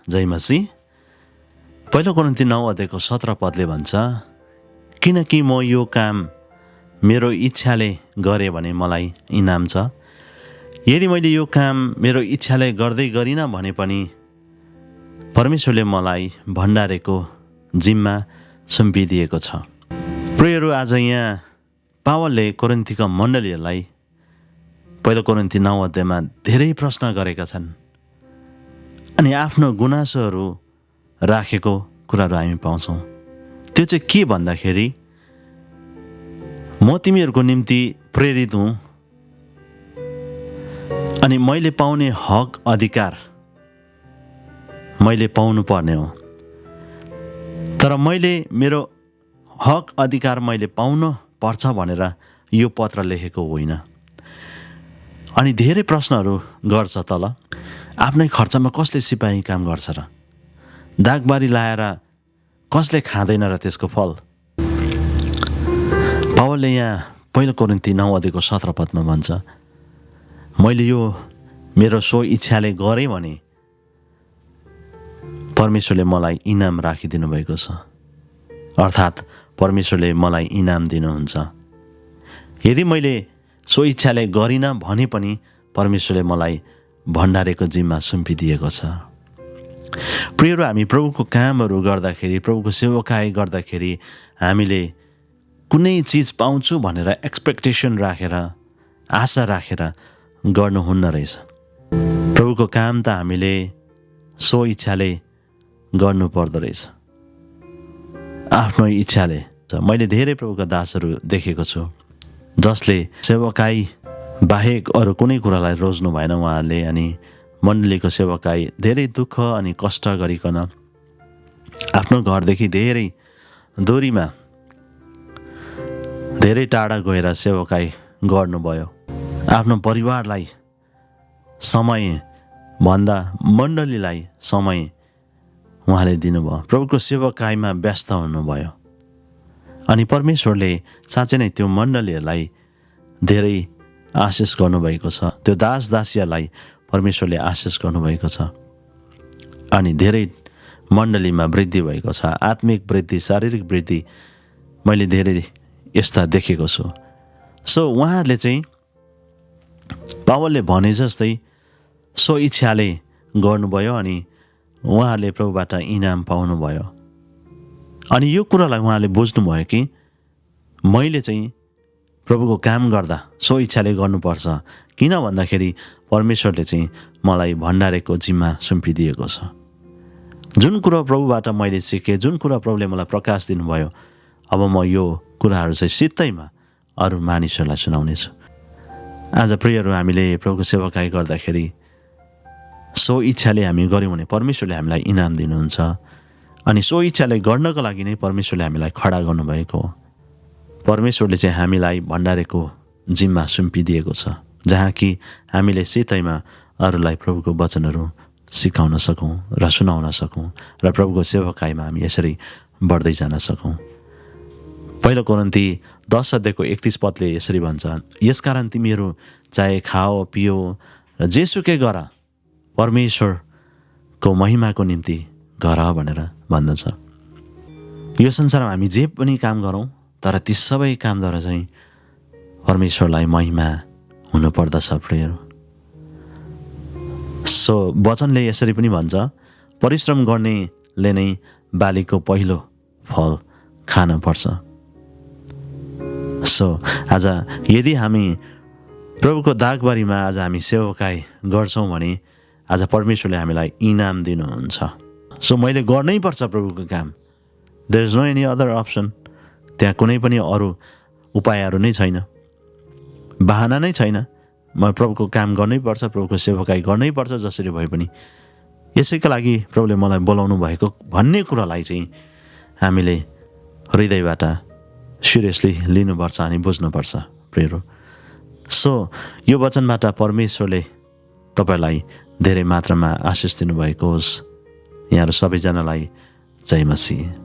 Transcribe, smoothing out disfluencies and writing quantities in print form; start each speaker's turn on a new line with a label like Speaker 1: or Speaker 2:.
Speaker 1: जय मसीह। पहिलो कोरिन्थी 9 अध्यायको 17 पदले भन्छ, किनकि म यो काम मेरो इच्छाले गरेँ भने मलाई इनाम छ। यदि मैले यो काम मेरो इच्छाले गर्दै गरिनँ भने पनि परमेश्वरले मलाई भण्डारेको जिम्मा सुम्पिदिएको छ। प्रियहरू, आज यहाँ पावलले कोरिन्थीका मण्डलीहरूलाई पहिलो कोरिन्थी 9 अध्यायमा धेरै प्रश्न गरेका छन् अनि आफ्नो गुनासोहरू राखेको कुराहरू हामी पाउँछौँ। त्यो चाहिँ के भन्दाखेरि, म तिमीहरूको निम्ति प्रेरित हुँ अनि मैले पाउने हक अधिकार मैले पाउनु पर्ने हो, तर मैले मेरो हक अधिकार मैले पाउनु पर्छ भनेर यो पत्र लेखेको होइन। अनि धेरै प्रश्नहरू गर्छ तल, आफ्नै खर्चमा कसले सिपाही काम गर्छ र? दागबारी लाएर कसले खाँदैन र त्यसको फल? पावलले यहाँ पहिलो कोरिन्थी 9 अध्यायको 17 पदमा भन्छ, मैले यो मेरो सो इच्छाले गरेँ भने परमेश्वरले मलाई इनाम राखिदिनु भएको छ, अर्थात् परमेश्वरले मलाई इनाम दिनुहुन्छ। यदि मैले सो इच्छाले गरिनँ भने पनि परमेश्वरले मलाई भण्डारेको जिम्मा सुम्पिदिएको छ। प्रियहरू, हामी प्रभुको कामहरू गर्दाखेरि, प्रभुको सेवकाई गर्दाखेरि हामीले कुनै चिज पाउँछु भनेर एक्सपेक्टेसन राखेर, आशा राखेर गर्नुहुन्न रहेछ। प्रभुको काम त हामीले सो इच्छाले गर्नु पर्दो रहेछ, आफ्नो इच्छाले। मैले धेरै प्रभुका दासहरू देखेको छु जसले सेवकाई बाहेक अरू कुनै कुरालाई रोज्नु भएन उहाँहरूले, अनि मण्डलीको सेवकाई धेरै दुःख अनि कष्ट गरिकन आफ्नो घरदेखि धेरै दूरीमा धेरै टाढा गएर सेवकाई गर्नुभयो। आफ्नो परिवारलाई समय भन्दा मण्डलीलाई समय उहाँले दिनुभयो, प्रभुको सेवकाईमा व्यस्त हुनुभयो। अनि परमेश्वरले साँच्चै नै त्यो मण्डलीहरूलाई धेरै आशिष गर्नुभएको छ, त्यो दास दासीहरूलाई परमेश्वरले आशिष गर्नुभएको छ अनि धेरै मण्डलीमा वृद्धि भएको छ, आत्मिक वृद्धि, शारीरिक वृद्धि मैले धेरै यस्ता देखेको छु। सो उहाँहरूले चाहिँ पावलले भने जस्तै सो इच्छाले गर्नुभयो अनि उहाँहरूले प्रभुबाट इनाम पाउनुभयो। अनि यो कुरालाई उहाँले बुझ्नुभयो कि मैले चाहिँ प्रभुको काम गर्दा सो इच्छाले गर्नुपर्छ, किन भन्दाखेरि परमेश्वरले चाहिँ मलाई भण्डारेको जिम्मा सुम्पिदिएको छ। जुन कुरो प्रभुबाट मैले सिकेँ, जुन कुरा प्रभुले मलाई प्रकाश दिनुभयो, अब म यो कुराहरू चाहिँ सित्तैमा अरू मानिसहरूलाई सुनाउनेछु। आज प्रियहरू, हामीले प्रभुको सेवकाई गर्दाखेरि सो इच्छाले हामी गऱ्यौँ भने परमेश्वरले हामीलाई इनाम दिनुहुन्छ। अनि सो इच्छाले गर्नको लागि नै परमेश्वरले हामीलाई खडा गर्नुभएको हो। परमेश्वरले चाहिँ हामीलाई भण्डारेको जिम्मा सुम्पिदिएको छ, जहाँ कि हामीले सितैमा अरूलाई प्रभुको वचनहरू सिकाउन सकौँ र सुनाउन सकौँ र प्रभुको सेवकाईमा हामी यसरी बढ्दै जान सकौँ। पहिलो कोरिन्थी 10 अध्यायको 31 पदले यसरी भन्छ, यसकारण तिमीहरू चाहे खाओ पियो र जेसुकै गर परमेश्वरको महिमाको निम्ति गर भनेर भन्दछ। यो संसारमा हामी जे पनि काम गरौँ, तर ती सबै कामद्वारा चाहिँ परमेश्वरलाई महिमा हुनुपर्दछ प्रियहरू। सो वचनले यसरी पनि भन्छ, परिश्रम गर्नेले नै बालीको पहिलो फल खान पर्छ। सो आज यदि हामी प्रभुको दागबारीमा आज हामी सेवकाई गर्छौँ भने आज परमेश्वरले हामीलाई इनाम दिनुहुन्छ। सो मैले गर्नै पर्छ प्रभुको काम, there is no any other option. त्यहाँ कुनै पनि अरू उपायहरू नै छैन, बहाना नै छैन। म प्रभुको काम गर्नै पर्छ, प्रभुको सेवकाई गर्नै पर्छ जसरी भए पनि। यसैका लागि प्रभुले मलाई बोलाउनु भएको भन्ने कुरालाई चाहिँ हामीले हृदयबाट सिरियसली लिनुपर्छ अनि बुझ्नुपर्छ प्रियहरू। सो यो वचनबाट परमेश्वरले तपाईँलाई धेरै मात्रामा आशिष दिनुभएको होस्। यहाँहरू सबैजनालाई जय मसीह।